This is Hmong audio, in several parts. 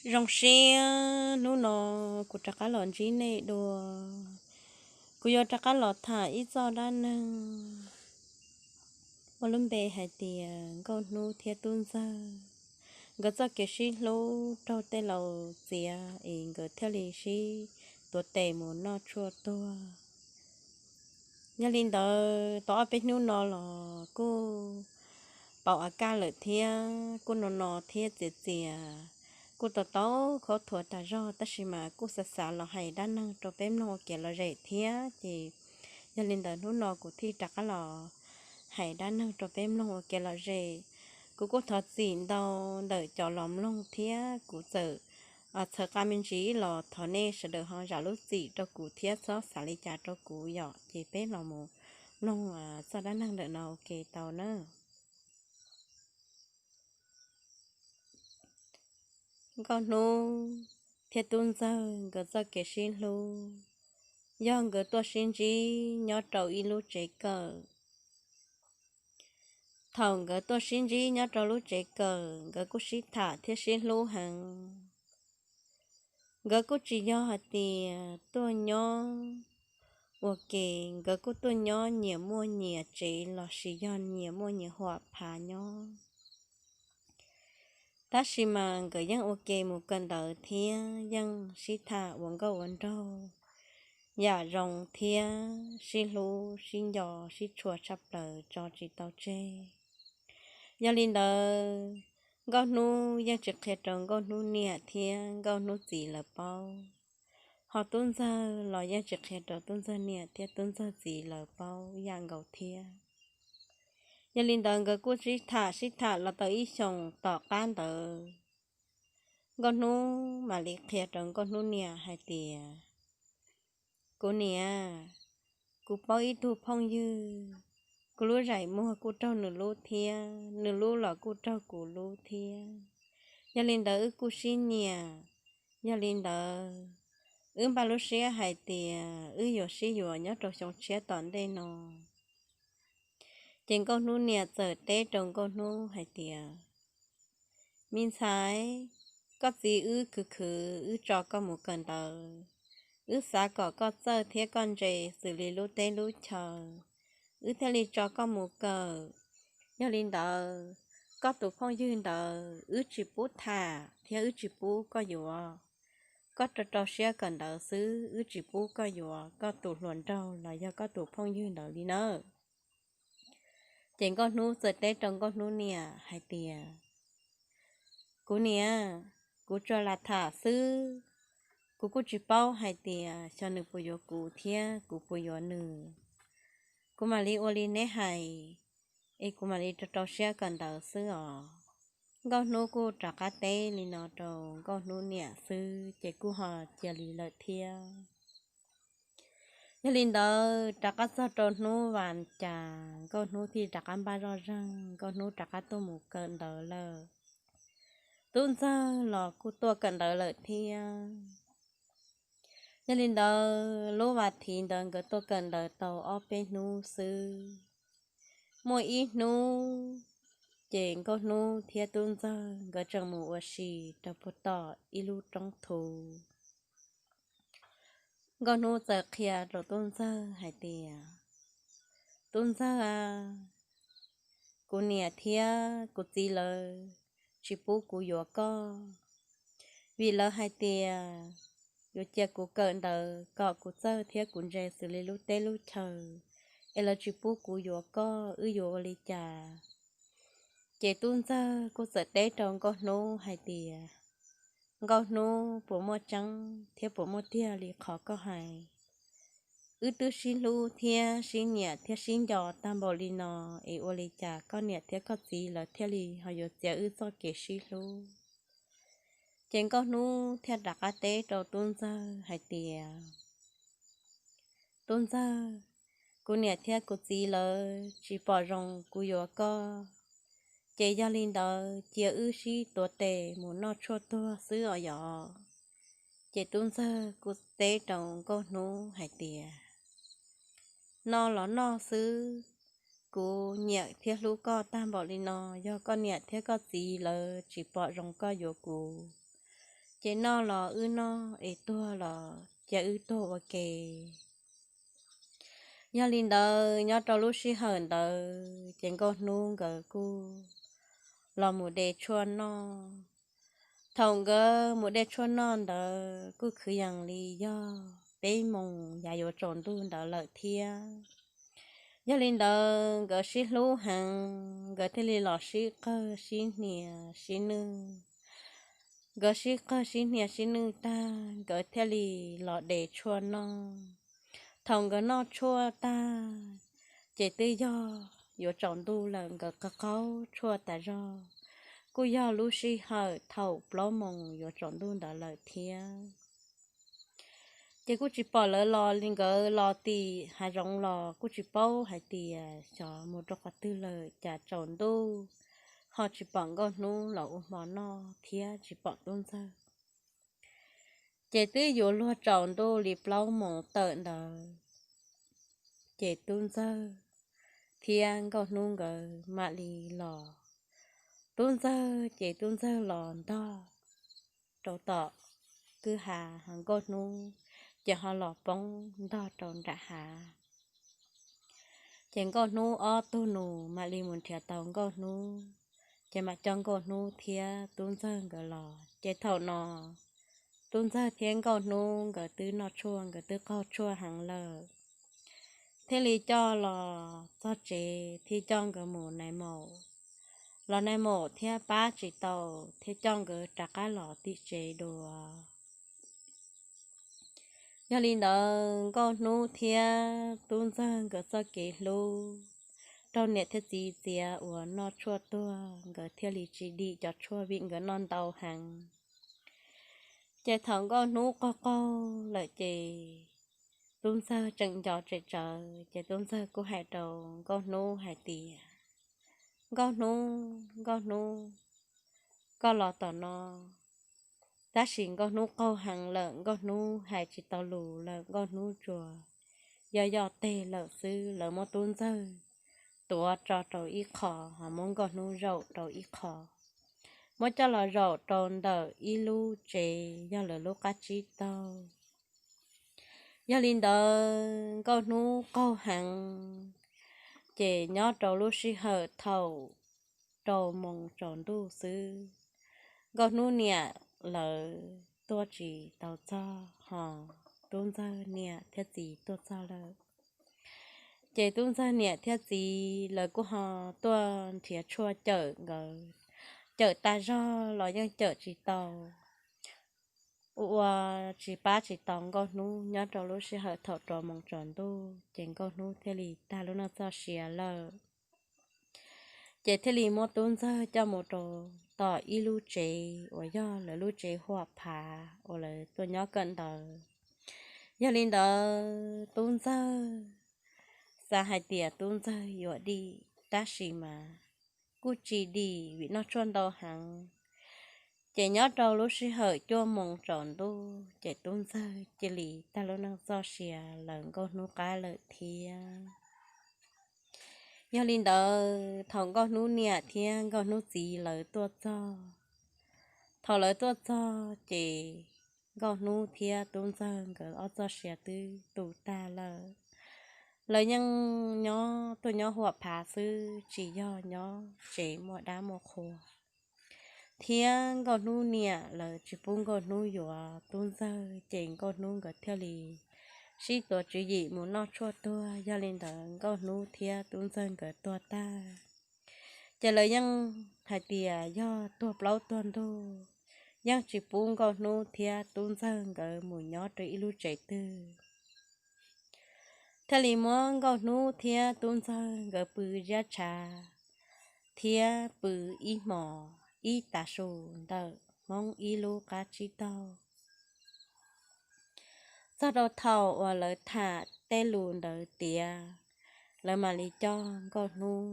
Zoo siab hnub no kuv rov qab los ntsib nej dua. Kuv yuav rov qab los tham ib txoj dab neeg muaj lub npe hais tias Nkauj Hnub thiab Tub Ntxawg nkawd txoj kev sib hlub raug tej laus txiav es nkawd thiaj li sib tuav tes mus noj tshuaj tuag. Yog li ntawd tau ob peb hnub no los kuj pauv a kaj lawm thiab kuj no no thiab txias txias, kuj tau tau khaub thuas tas zog, tab sis mas kuj xav xav los hais dab neeg rau peb mloog ua kev lom zem thiab ces yog li ntawd hnub no kuv thiaj rov qab los hais dab neeg rau peb mloog ua kev lom zem. Kuv kuj thov txim ntau ntawm cov los mloog thiab kuv txawm txhawv qa me ntsis los thov nej sawv daws ho zam lub txim rau kuv thiab txhob xav li cas rau kuv yom. Ces peb los mus mloog txoj dab neeg ntawm no ua ke tau na. Nkauj Hnub thiab Tub Ntxawg nkawd txoj kev sib hlub yog nkawd tuaj sib ntsib nyob rau ib lub tsev kawm. Thaum nkawd tuaj sib ntsib nyob rau lub tsev kawm, nkawd kuj sib tham thiab sib hlub heev. Nkawd kuj tsis yog hais tias tuaj nyob ua ke, nkawd kuj tuaj nyob nyias muaj nyias tsev los sis yog nyias muaj nyias huam phav nyob. Tab sis mas nkawd yeej ua ke mus kawm ntawv thiab yeej sib tham ua nkauj ua nraug yam zoo thiab sib hlub sib nco sib tshua tshaj plaws tso tsis tau tseg. Yog li ntawd Nkauj Hnub yeej tsis qhia rau Nkauj Hnub niam thiab Nkauj Hnub txiv lawv paub, ho Tub Ntxawg los yeej tsis qhia rau Tub Ntxawg niam thiab Tub Ntxawg txiv lawv paub yam nkaus thiab. Yog li ntawd nkawd kuj sib tham sib tham los tau ib xyoos tom qab ntawd, Nkauj Hnub mam li qhia rau Nkauj Hnub niam hais tias, kuv niam, kuv paub ib tug phooj ywg, kuv lub zaim muag kuj raug nws lub thiab, nws lub los kuj raug kuv lub thiab. Yog li ntawd wb kuj sib nyiam. Yog li ntawd wb npaj lub siab hais tias wb yuav sib yuav nyob rau xyoo tshiab tom ntej no. Ces Nkauj Hnub niam txawm teb rau Nkauj Hnub hais tias, me ntxhais, koj txiv wb khwv khwv wb tso koj mus kawm ntawv, wb xav kom koj txawj thiab koj ntse xws li lub teb lub chaw, wb thiaj li tso koj mus kawm. Yog li ntawd, koj tus phooj ywg ntawd wb tsis pub tham thiab wb tsis pub koj yuav. Koj rau rau siab kawm ntawv xwb, wb tsis pub koj yuav koj tus hluas nraug los yog koj tus phooj ywg ntawd li nawb. Ces Nkauj Hnub txawm teb rau Nkauj Hnub niam hais tias, kuv niam, kuv tsuas lam tham xwb, kuv kuj tsis paub hais tias xyov nws puas yuav kuv thiab kuv puas yuav nws. Kuv mam li ua li neb hais, es kuv mam li rau rau siab kawm ntawv xwb os. Nkauj Hnub kuj rov qab teb li no rau Nkauj Hnub niam xwb ces kuj ho cia li lawm thiab. Yog li ntawd rov qab txog rau hnub vas cas Nkauj Hnub thiaj rov qab npaj zoj zeeg, Nkauj Hnub rov qab tuaj mus kawm ntawv lawm. Tub Ntxawg los kuj tuaj kawm ntawv lawm thiab. Yog li ntawd lub vas thiv ntawd nkawd tuaj kawm ntawv tau ob peb hnub xwb, muaj ib hnub ces Nkauj Hnub thiab Tub Ntxawg nkawd tseem mus ua si rau puag tom ib lub roob thuv. Nkauj Hnub txawm qhia rau Tub Ntxawg hais tias, Tub Ntxawg a, kuv niam thiab kuv txiv lawv tsis pub kuv yuav koj, vim lawv hais tias yuav cia kuv kawm ntawv kom kuv txawj thiab kuv ntse xws li lub teb lub chaw, es lawv tsis pub kuv yuav koj, wb yuav ua li cas? Ces Tub Ntxawg kuj txawm teb rau Nkauj Hnub hais tias, Nkauj Hnub, puas muaj tseeb thiab puas muaj tiag li qhov koj hais? Wb twb sib hlub thiab sib nyiam thiab sib nco tag npaum li no, es ua li cas koj niam thiab koj txiv lawv thiaj li ho yuav txiav wb txoj kev sib hlub? Ces Nkauj Hnub thiaj rov qab teb rau Tub Ntxawg hais tias, Tub Ntxawg, kuv niam thiab kuv txiv lawv tsis pom zoo kuv yuav koj, ces yog li ntawd cia wb sib tuav tes mus noj tshuaj tuag xwb os yom. Ces Tub Ntxawg kuj teb rau Nkauj Hnub hais tias, noj los noj xwb, kuv nyiam thiab hlub koj tag npaum li no, yog koj niam thiab koj txiv lawv tsis pom zoo koj yuav kuv, ces noj los wb noj, es tuag los cia wb tuag ua ke. Yog li ntawd nyob rau lub sij hawm ntawd ces Nkauj Hnub nkawd kuj los mus de tshuaj noj. Thaum nkawd mus de tshuaj noj ntawd kuj kwv yees li yog peb moos yav yuav tsaus ntuj ntawd lawm thiab. Yog li ntawd nkawd sib hlub heev, nkawd thiaj li los sib qawg sib hnia sib nwj. Nkawd sib qawg sib hnia sib nwj tag, nkawd thiaj li los de tshuaj noj. Thaum nkawd noj tshuaj tag, ces twb yog yuav tsaus ntuj lawm, nkawd qaug qaug tshuaj tas zog. Kuj yog lub sij hawm thaum plaub moos yuav tsaus ntuj ntawd lawm thiab. Ces kuj tsis pom lawv los li, nkawd los tim hav zoov los kuj tsis paub hais tias xyov mus rau qhov twg lawm, cas tsaus ntuj ho tsis pom Nkauj Hnub los ua hmo noj thiab tsis pom Tub Ntxawg. Ces twb yuav luag tsaus ntuj li plaub moos tawm ntawd, ces Tub Ntxawg thiab Nkauj Hnub nkawd mam li los. Tub Ntxawg ces Tub Ntxawg los ntog rau tom kwj ha, ho Nkauj Hnub ces ho los poob ntog rau nram hav. Ces Nkauj Hnub ob tug nus mam li mus nrhiav tau Nkauj Hnub, ces mam coj Nkauj Hnub thiab Tub Ntxawg nkawd los. Ces thaum no Tub Ntxawg thiab Nkauj Hnub nkawd twb noj tshuaj, nkawd twb qaug tshuaj heev lawm, thiaj li coj los txog tsev thiaj coj nkawd mus nais maum. Los nais maum thiab pab tsis tau, thiaj coj nkawd rov qab los tim tsev dua. Yog li ntawd Nkauj Hnub thiab Tub Ntxawg nkawd txoj kev hlub raug niam thiab txiv txiav uas noj tshuaj tuag, nkawd thiaj li tsis dim cov tshuaj vim nkawd noj ntau heev. Ces thaum Nkauj Hnub qaug qaug lawm ces Tub Ntxawg tseem nco tsem tsawv, ces Tub Ntxawg kuj hais rau Nkauj Hnub hais tias, Nkauj Hnub, Nkauj Hnub, koj los tom no. Tab sis Nkauj Hnub qaug heev lawm, Nkauj Hnub hais tsis tau lus lawm, Nkauj Hnub tsuas yoj yoj teg lawm xwb. Lawv muab Tub Ntxawg tuav tso rau ib qho, ho muab Nkauj Hnub zaum rau ib qho, muab coj los zaum rau ntawm ib lub tsev yog lawv lub qab tsib taug. Yog li ntawd Nkauj Hnub qaug heev, ces nyob rau lub sij hawm thaum rau moos tsaus ntuj xwb, Nkauj Hnub niam lawv tuaj tsis tau txog, ho Tub Ntxawg niam thiab txiv tuaj txog lawm. Ces Tub Ntxawg niam thiab txiv lawv kuj ho tuaj nrhiav tshuaj cawm nkawd, cawm tag zog los yeej cawm tsis tau. Ua ua tsis pab tsis tau Nkauj Hnub, nyob rau lub sij hawm thaum rau moos tsaus ntuj ces Nkauj Hnub thiaj li tag lub neej txoj sia lawm. Ces thiaj li muab Tub Ntxawg coj mus rau tom ib lub tsev uas yog lawv lub tsev huam phav uas lawv tuaj nyob kawm ntawv. Yog li ntawd Tub Ntxawg xav hais tias Tub Ntxawg yuav dim, tab sis mas kuj tsis dim vim noj tshuaj ntau heev. Ces nyob rau lub sij hawm cuaj moos tsaus ntuj ces Tub Ntxawg cia li tag lub neej txoj sia lawv Nkauj Hnub qab lawm thiab. Yog li ntawd thaum Nkauj Hnub niam thiab Nkauj Hnub txiv lawv tuaj txog, thaum lawv tuaj txog ces Nkauj Hnub thiab Tub Ntxawg nkawd ob txoj sia twb tu tag lawm. Lawv yeej nyob tuaj nyob huam phav xwb, tsis yog nyob tsev muaj dab muaj qhua. Thiab Nkauj Hnub niam lawv tsis pub Nkauj Hnub yuav Tub Ntxawg, ces Nkauj Hnub nkawd thiaj li sib tuav tswv yim mus noj tshuaj tuag. Yog li ntawd Nkauj Hnub thiab Tub Ntxawg nkawd tuag tag, ces lawv yeej hais tias yog tuag plaub tuag ntug, yeej tsis pub Nkauj Hnub thiab Tub Ntxawg nkawd mus nyob rau ib lub tsev twg. Thiaj li muab Nkauj Hnub thiab Tub Ntxawg nkawd pw ziab tshav thiab pw ib hmos ib tav su ntawm Hmoob ib lub qab tsib taug. Txog rau thaum uas lawv tham tej lus ntawd tiav, lawv mam li coj Nkauj Hnub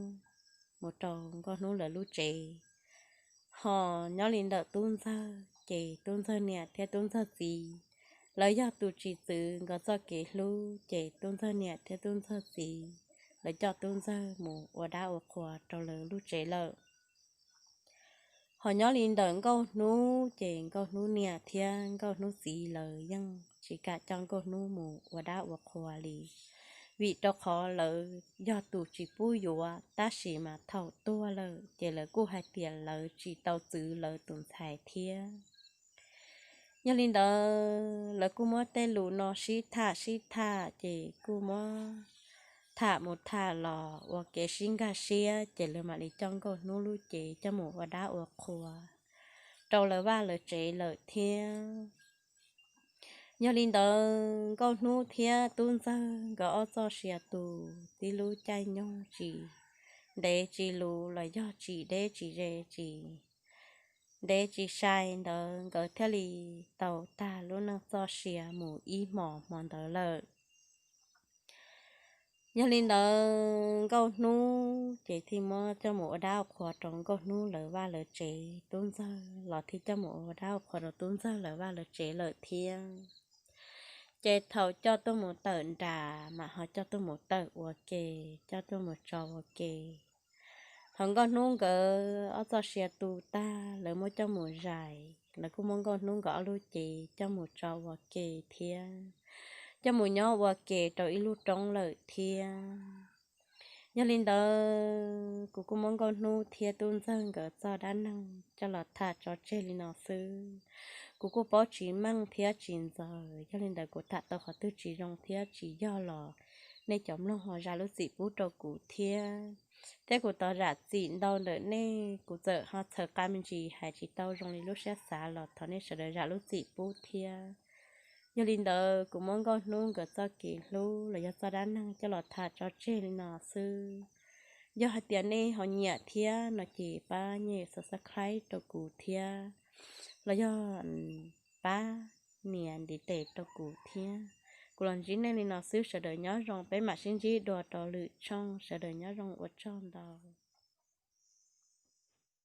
mus rau Nkauj Hnub lawv lub tsev. Ho nyob li ntawm Tub Ntxawg ces Tub Ntxawg niam thiab Tub Ntxawg txiv, lawv yog tus tsis txwv nkawd txoj kev hlub, ces Tub Ntxawg niam thiab Tub Ntxawg txiv lawv coj Tub Ntxawg mus ua dab ua qhua rau lawv lub tsev lawm. Ho nyob li ntawm Nkauj Hnub ces Nkauj Hnub niam thiab Nkauj Hnub txiv lawv yeej tsis kam coj Nkauj Hnub mus ua dab ua qhua li, vim rau qhov lawv yog tus tsis pub yuav, tab sis mas thaum tuag lawm ces lawv kuj hais tias lawv tsis tau txwv lawv tus ntxhais thiab. Yog li ntawd lawv kuj muab tej lus no sib tham sib tham ces kuj muab tham mus tham los ua kev sib nkag siab ces lawv mam li coj Nkauj Hnub lub cev coj mus ua dab ua qhua rau lawv vaj lawv tsev lawm thiab. Yog li ntawd Nkauj Hnub thiab Tub Ntxawg nkawd ob txoj sia tu tib lub caij nyoog tsis ntev tsis luv los yog tsis deb tsis ze tsis ntev tsis sai ntawd nkawd thiaj li tau tag lub neej txoj sia mus ib hmos hmo ntawd lawm. Yog li ntawd Nkauj Hnub ces thiaj muab coj mus ua dab ua qhua rau Nkauj Hnub lawv vaj lawv tsev, Tub Ntxawg los thiaj coj mus ua dab ua qhua rau Tub Ntxawg lawv vaj lawv tsev lawm thiab. Ces thaum coj tuaj mus tawm nram mas ho coj tuaj mus tawm ua ke, coj tuaj mus tso ua ke. Thaum Nkauj Hnub nkawd ob txoj sia tu tag lawv muab coj mus zais, lawv kuj muab Nkauj Hnub nkawd ob lub cev coj mus tso ua ke thiab, coj mus nyob ua ke rau ib lub roob lawm thiab. Yog li ntawd kuv kuj muab Nkauj Hnub thiab Tub Ntxawg nkawd txoj dab neeg coj los tham tso tseg li no xwb. Kuv kuj paub tsis meej thiab tsis ntxaws, yog li ntawd kuv tham tau qhov twg tsis zoo thiab tsis yog los nej cov mloog ho zam lub txim pub rau kuv thiab. Thiab kuv tos zam txim ntau ntawm nej, kuv txawm ho txhawv qa me ntsis hais tsis tau zoo li lub siab xav los thov nej sawv daws zam lub txim pub thiab. Yog li ntawd kuv muab Nkauj Hnub nkawd txoj kev hlub los yog txoj dab neeg coj los tham tso tseg li no xwb. Yog hais tias nej ho nyiam thiab no ces pab nias subscribe rau kuv thiab, los yog pab nias ntiv tes rau kuv thiab. Kuv los ntsib nej li no xwb, sawv daws nyob zoo, peb mam sib ntsib dua rau lwm tshooj, sawv daws nyob zoo, ua tsaug ntau.